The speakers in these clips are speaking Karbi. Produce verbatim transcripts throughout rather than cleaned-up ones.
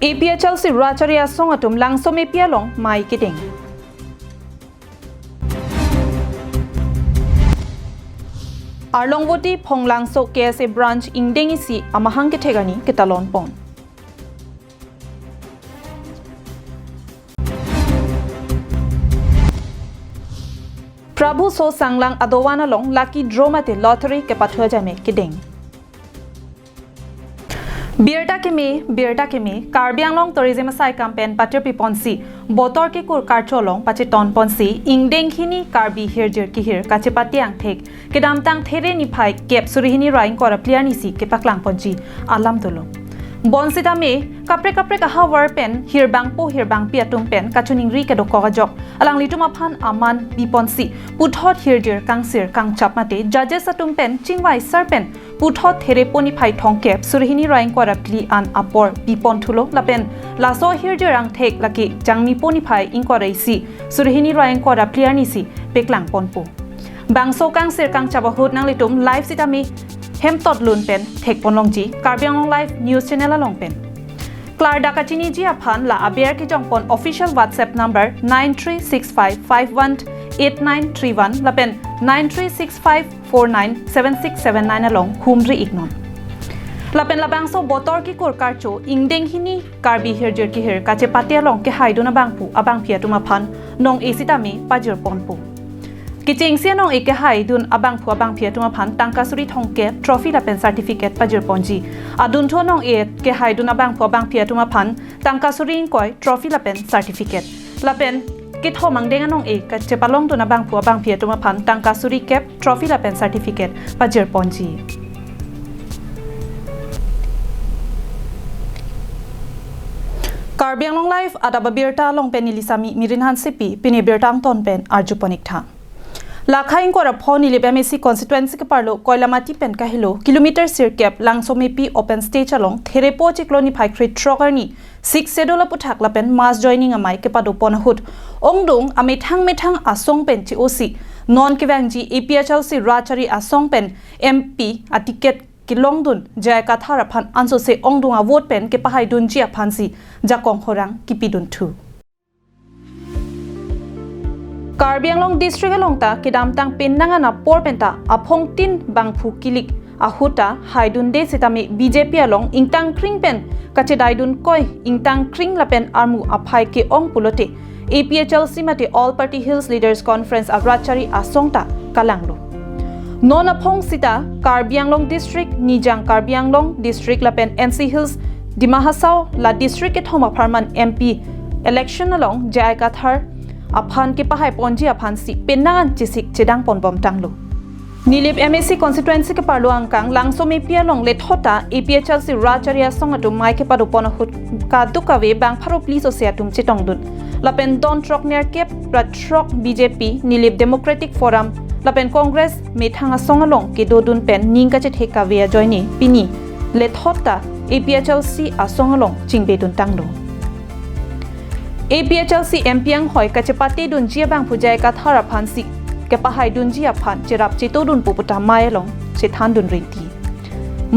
A P H L C Rachari Asong atum Langsomepi along mei kedeng. Arlongvoti Phonglangso K S A branch ingdeng isi amahang kethek arni ketalon pon. Prabhu So Sanglang adovan along lucky draw mate lottery kepathu ajame kedeng. Birta keme, birta keme, Karbi Anglong Tourism asai campaign patirpi ponsi, Botor Kekur Karcho along pacheton ponsi, ingdeng hini Karbi hirjir kehir kachepate angthek kedamtang There niphai kep suri hini ra ingkoi ra phli arni si kepaklang ponji alam dolo. Bonsitame, kaprek kaprek ahavar pen, hirbangpo hirbangpi atum pen kachiningri kedokok ajok alanglitum aphan aman pi ponsi, puthot hirjir kangsir kangchap mate judges atum pen chingvai sar pen, puthot Therepo niphai thomkep suri hini ra ingkoi ra phli an apor pi pon thulo lapen laso hirjir angthek lake Jangmipo niphai ingkoi ra isi suri hini ra ingkoi ra phli arni si paklang ponpo. Bangso kangsir kangchap ahut nanglitum live sitame hemtot lun pen thek pon longji Karbi Anglong Live News Channel along pen. Klardak kachiniji aphan la aber kejong pon official WhatsApp number nine three six five five one eight nine three one lapen nine three six five four nine seven six seven nine along humri iknon. Lapen labangso Botor Kekur Karcho ingdeng hini Karbi hirjir kehir kachepate along kehaidun abangphu abangphi atum aphan nong-e sitame pajir ponpo. Kechengsi nong-e kehaidun abangphu abangphi atum aphan tangka suri thomkep trophy lapen certificate pajir ponji. Adunthu nong-e kehaidun abangphu abangphi atum aphan tangka suri ingkoi trophy lapen certificate. Lapen kethom angdeng anong-e kachepalongdun abangphu abangphi atum aphan tangka suri kep trophy lapen certificate pajir ponji. Karbi Anglong Live adap abirta along pen neli Sami Mirin Hansepi, pini birta angton pen arju pon ik tha. Lakha ingkoi ra pho Nilip M A C constituency keparlo Koilamati pen kahelo kilometer sirkep Langsomepi open stage along Therepo chiklo niphai krethrok arni Sixth Schedule aputhak lapen mass joining amei kepado pon ahut ongdung amethang methang asong pen che-osi non kevangji A P H L C Rachari Asong pen M P aticket kelongdun J I Kathar aphan ansose ongdung avote pen kepahaidunji aphansi jakong horang kipidunthu. Karbi Anglong district along ta kedamtang penang an apor penta aphongtin bangphu kilik ahut ta haidunde sitame B J P along ingtangkring pen kachedaidun koi ingtangkring lapen armu aphai ke-ong pulote A P H L C mate All Party Hills Leaders Conference a Rachari Asong ta kalanglo. Non aphong sita Karbi Anglong district, Nijang Karbi Anglong district lapen N C Hills, Dima Hasao la district kethom apharman M P election along J I Kathar aphan kepahai ponji aphansi penang an chesik chedang pon bom tanglo. Nilip M A C constituency keparlo angkang Langsomepi along lethot ta A P H L C Rachari Asong atum mei kepado pon ahut kaduk kave bang pharo phli sose atum chetongdun. Lapen don throk nerkep ra throk B J P, Nilip Democratic Forum lapen Congress methang asong along kedodun pen ning kachethek kave ajoine pini lethot ta A P H L C asong along chingbedun tanglo. A P H L C M P anghoi kachepatedunji abangphu J I Kathar aphansi kepahaidunji aphan cherap chetodunpo pu ta mei along chethandun rinti.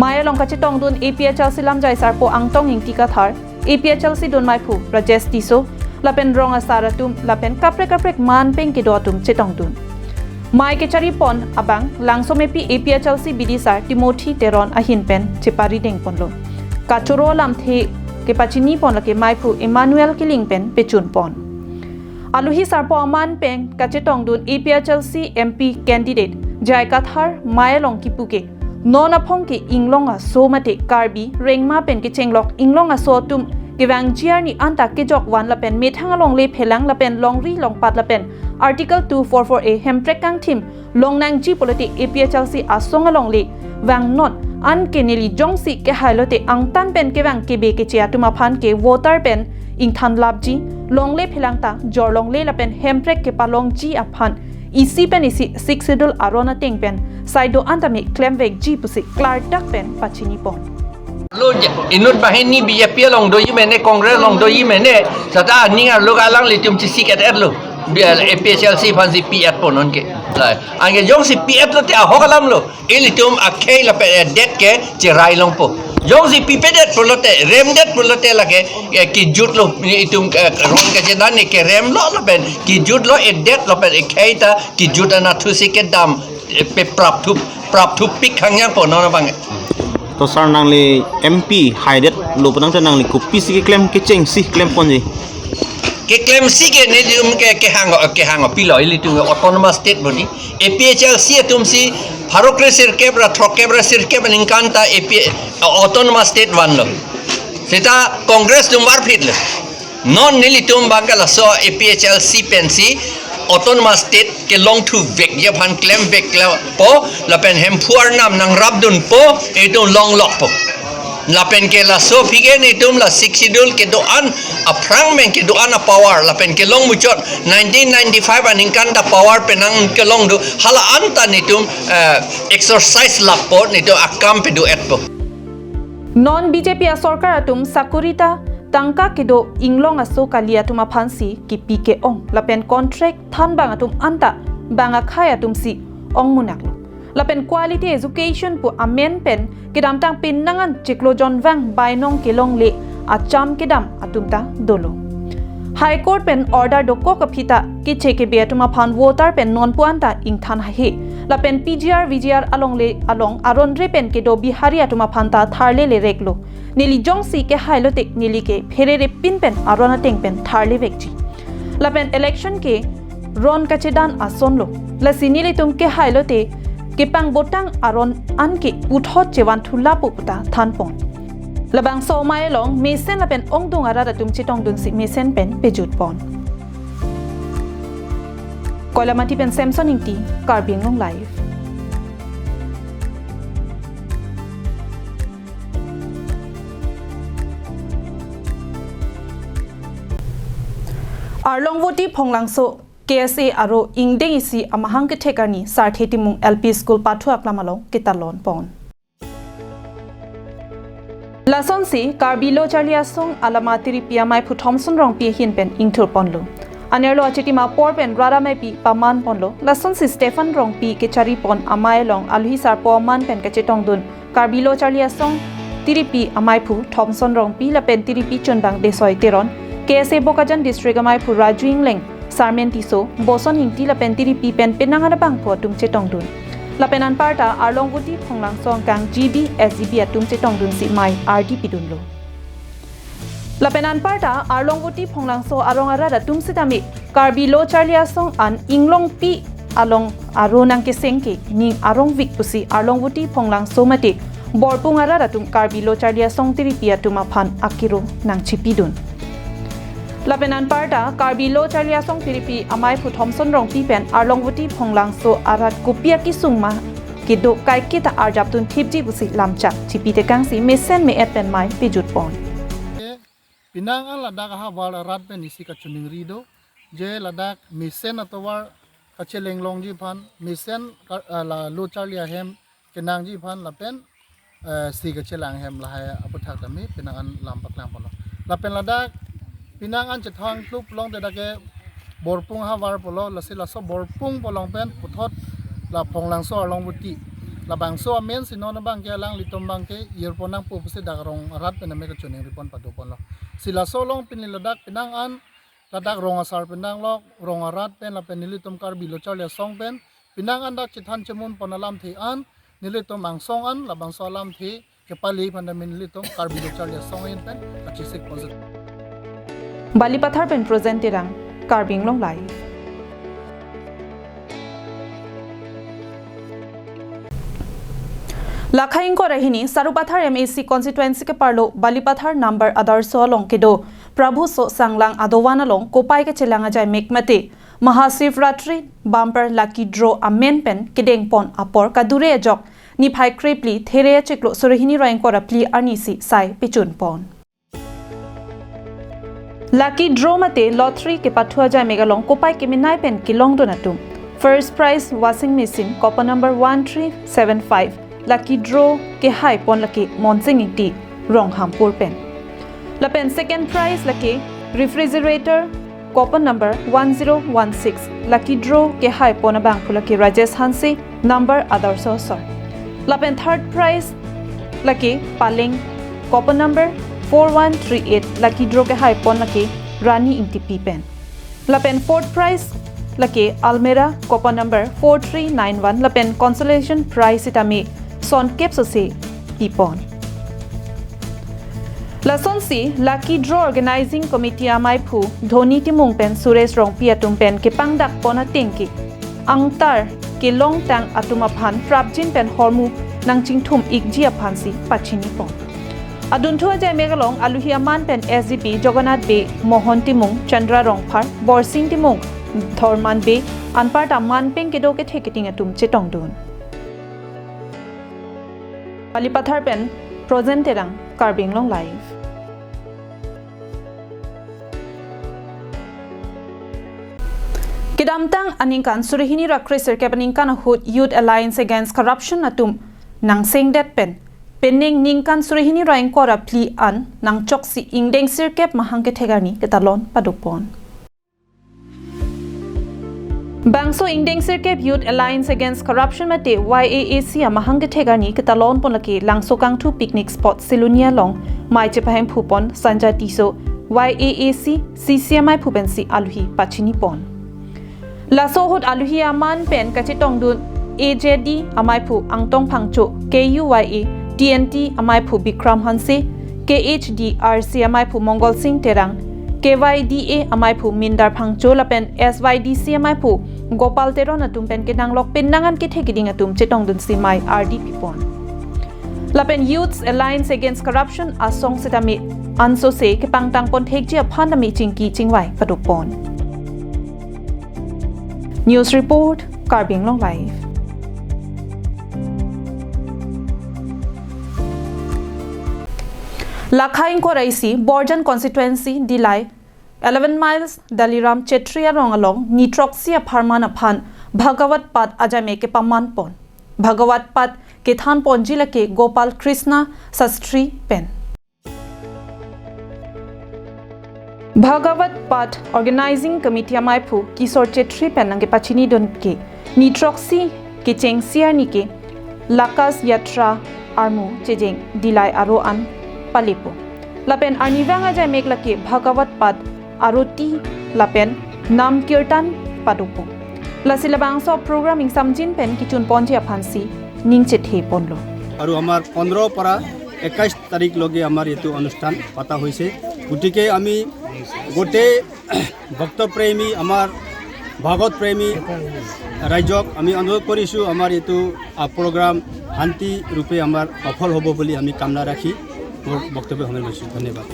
Mei along kachetongdun A P H L C lamjai sarpo Angtong Ingti Kathar, A P H L C dunmeiphu Rajesh Tisso, lapen rong asar atum lapen kaprek kaprek man pen kedo atum chetongdun. Mei kechari pon abang Langsomepi A P H L C bidi sar Timothy Teron ahin pen chepari deng ponlo. Kachoro lamthe kepachini pon lake meiphu Emmanuel Killing pen pechun pon. Aluhi sarpo aman pen kachetongdun A P H L C M P candidate J I Kathar mei along kipu ke non aphong ke inglong aso mate Karbi rengma pen kechenglok inglong aso atum kevangji arni anta kejok van lapen methang alongle phelang lapen longri longpat lapen Article two four four A hemprek kangthim longnangji pulote A P H L C asong alongle vangnon, anke neli jongsi kehailote angtan pen kevang kebe keche atum aphan ke voter pen ingthan lapji, longle phelang ta jor longle lapen hemprek kepalongji aphan isi pen isi Sixth Schedule aron ateng pen saido an tame klemvekji pusi klardak pen pachini pon. Lo je, inut banghini B J P along doji mene, Congress along doji mene, seta aning arlo alanglitum chesik et-et lo. Bial A P H L C aphansi pi-et pon non ke. Lai, anke jongsi pi-et lote ahok alam lo. Ilitum akhei lapen edet ke cherai longpo. Jongsi pipedet pulote, remdet pulote lake, eh, kejutlo, itum, eh, ron kachedan ni keremlo lapen, kejutlo, edet lapen, ekhei ta, kejut anatthu si kedam, eh, pe prapthup, prapthup pik hangyang po non abang. To sir, nangli M P haidetlo pu nang ta nangli kopisi keklem kechengsi klemponji? Keklemsi ke nelitum ke, kehang, kehang pilo, ilitum autonomous state body. A P H L C atum si pharo kre sirkep ra throkkep ra sirkep aningkan ta A P, autonomous state vanlo. Seta Congress atum varphitlo. Non nelitum abang ke laso A P H L C pensi autonomous state kelongthu vekji aphan klem veklo po, lapen Hemphu arnam nangrapdunpo, itum longlokpo. Lapen ke laso aphi ke nelitum la Sixth Schedule kedo-an aphrang pen kedo-an apower, lapen kelong muchot nineteen ninety-five aningkan ta power penang kelong do, hala anta nelitum, eh, exercise lappo, nelitum akam pedo-etpo. Non B J P asorkar atum sakori ta tangka kedo inglong aso kali atum aphansi kipi ke-ong lapen contract thanbang atum anta bang akhei atumsi ongmunaklo. Lapen quality education pu amen pen kedamtang penang an chiklo jonvang bainong kelongle acham kedam atum ta dolo. High Court pen order dokok aphi ta keche kebe atum aphan voter pen nonpu anta ingthan haihe. Lapen P G R V G R alongle along aron re pen kedo Bihari atum aphan ta tharle lereklo. Neli jongsi kehailote neli ke pherere pin pen aron ateng pen tharle vekji. Lapen election ke ron kachedan asonlo. Lasi nelitum kehailote kepang botang aron an ke puthot chevan thu lapu puta thanpon. Labangso amei along mesen lapen ongdung arat atum chetongdunsi mesen pen pejutpon. Koilamati pen Samson Ingti, Karbi Anglong Live. Arlongvoti Phonglangso K S A aro ingdeng isi amahang kethek arni Sarthe Timung L P School pathu aklam along ketalonpon. Lasonsi Karbi Lo Charli Asong alama tiripi amaiphu Thomson Rongpi ahin pen ingthurponlo. Anerlo achitim apor pen rat ameipi pamanponlo. Lasonsi Stephen Rongpi kecharipon amei along alohi sarpo aman pen kachetongdun Karbi Lo Charli Asong tiripi amaiphu Thomson Rongpi lapen tiripi chunbang Desoi Teron, K S A Bokajan District amaiphu Raju Ingleng, Sarmen Tisso, Boson Ingti lapen tiripi pen penang an abangphu atum chetongdun. Lapen anparta Arlongvoti Phonglangso angkang G B, S G B atum chetongdunsi mei ardi pidunlo. Lapen anparta Arlongvoti Phonglangso arong arat atum sitame Karbi Lo Charli Asong an inglongpi along aro nangkeseng ke ning arongvik pusi Arlongvoti Phonglangso mate Borpung arat atum Karbi Lo Charli Asong tiripi atum aphan akiro nangchipidun. Lapen anparta Karbi Lo Charli Asong tiripi amaiphu Thomson Rongpi pen Arlongvoti Phonglangso arat kopi akisung ma kedo kaiketa arjapdun thipji pusi lamchak chipitekangsi mesen me-et pen mei pejutpon. Ke penang an ladak ahavar arat pen isi kachiningri do, je ladak mesen atovar kachelenglongji aphan, mesen ka-, ah, la Lo Charli ahem kenangji aphan lapen, eh, si kachelang ahem lahai aputhak tame penang an lam paklangponlo. Lapen ladak penang an chethang thlup long te dak ke Borpung havar pulo, lasi laso Borpung pu along pen puthot la Phonglangso Arlongvoti. Labangso amen si non abang ke alanglitum abang ke irpon nangpo pusi dak rong arat pen ame kachiningri pon padoponlo. Si laso along pini ladak penang an ladak rong asar pen nanglok, rong arat pen lapen nelitum Karbi Lo Charli Asong pen penang an dak chethan chemunpon alamthe an, nelitum angsong an labangso alamthe kepali aphan tame nelitum Karbi Lo Charli Asong ahin pen kachesikponsi. Balipathar pen Projen Terang, Karbi Anglong Live. Lakhai ingkoi ra hini Sarupathar M A C constituency keparlo Balipathar number Adarsha along kedo Prabhu So Sanglang adovan along kopai kachelang ajai mek mate Mahashivratri bumper lucky draw amen pen kedengpon apor kadure ajok niphai krepli there achiklo suri hini ra ingkoi ra phli arni si sai pechunpon. Lucky draw mate lottery kepathu ajai mek along kopai kemenei pen kelongdun atum. First prize washing machine coupon number one three seven five lucky draw kehaipon lake Monsing Ingti Ronghampur pen. Lapen second prize lake refrigerator coupon number one zero one six lucky draw kehaipon abangphu lake Rajesh Hanse number Adarsha Asong. Lapen third prize lake Paleng coupon number four one three eight lucky draw kehai pon lake Rani Ingtipi pen. Lapen fourth prize lake almirah coupon number four three nine one lapen consolation prize sitame sonkep sose pipon. Lasonsi lucky draw organizing committee amaiphu Dhoni Timung pen Suresh Rongpi atum pen kepangdak pon ateng ke angtar kelongtang atum aphan prapjin pen hormu nangchingthum ikji aphansi pachinipon. Adunthu ajai mek along aluhi aman pen S D P Jagannath Bey, Mohon Timung, Chandra Rongphar, Borsing Timung, Dhorman Bey, anparta man pen kedo kethe keding atum chetongdun. Balipathar pen Projen Terang, Karbi Anglong Live. Kedamtang aningkan surihini ra kresirkep aningkan ahut Youth Alliance Against Corruption atum nangsengdet pen, penang ningkan surihini ra ingkoi ra phli an nangchoksi ingdeng sirkep mahang kethek arni ketalon padopon. Bangso ingdeng sirkep Youth Alliance Against Corruption mate Y A A C amahang kethek arni ketalon pon lake Langsokangthu picnic spot Silunia along mei chepahemphupon Sanjay Tisso Y A A C C C amaiphu pensi aluhi pachinipon. Laso ahut aluhi aman pen kachetongdun A J D amaiphu Angtong Phangcho, K U Y A T N T amaiphu Bikram Hanse, K H D R C amaiphu Mongol Sing Terang, K Y D A amaiphu Mindar Phangcho lapen S Y D C amaiphu Gopal Teron atum pen kenanglok penang an kethe keding atum chetongdunsi mei ardi pipon. Lapen Youths Alliance Against Corruption asong sitame ansose kepangtang pon thekji aphan tame chingki chingvai padopon. News report, Karbi Anglong Live. Lakha ingkoi ra isi Borjan constituency Dillai eleven miles Daliram Chetri arong along nitroksi apharman aphan Bhagawat Path ajai mek kepaman pon. Bhagawat Path kethan ponji lake Gopal Krishna Sastri pen. Bhagawat Path Organizing Committee amaiphu Kishore Chetri pen nangkepachinidun ke nitroksi kechengsi arni ke Lakas Yatra armu chejeng Dillai aro an palepo. Lapen arnivang ajai mek lake Bhagawat Path aroti lapen Nam Kirtan padopo. Lasi labangso program ingsamjin pen kechun ponji aphansi ning chethe ponlo. আৰু আমাৰ পোন্ধৰ পৰা একৈশ তাৰিখলৈকে আমাৰ এইটো অনুষ্ঠান পতা হৈছে। গতিকে আমি গোটেই ভক্তপ্ৰেমী, আমাৰ ভাগৱত প্ৰেমী ৰাইজক আমি অনুৰোধ কৰিছোঁ, আমাৰ এইটো, আ, প্ৰগ্ৰাম শান্তি ৰূপে আমাৰ সফল হ'ব বুলি আমি কামনা ৰাখি মোৰ বক্তব্য সামৰণি মাৰিছোঁ। ধন্যবাদ।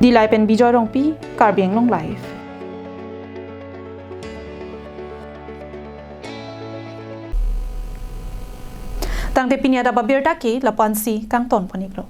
Dillai pen Bijoy Rongpi, Karbi Anglong Live. Tangte pini adap abirta ke lapu-ansi kangton pon-iklo.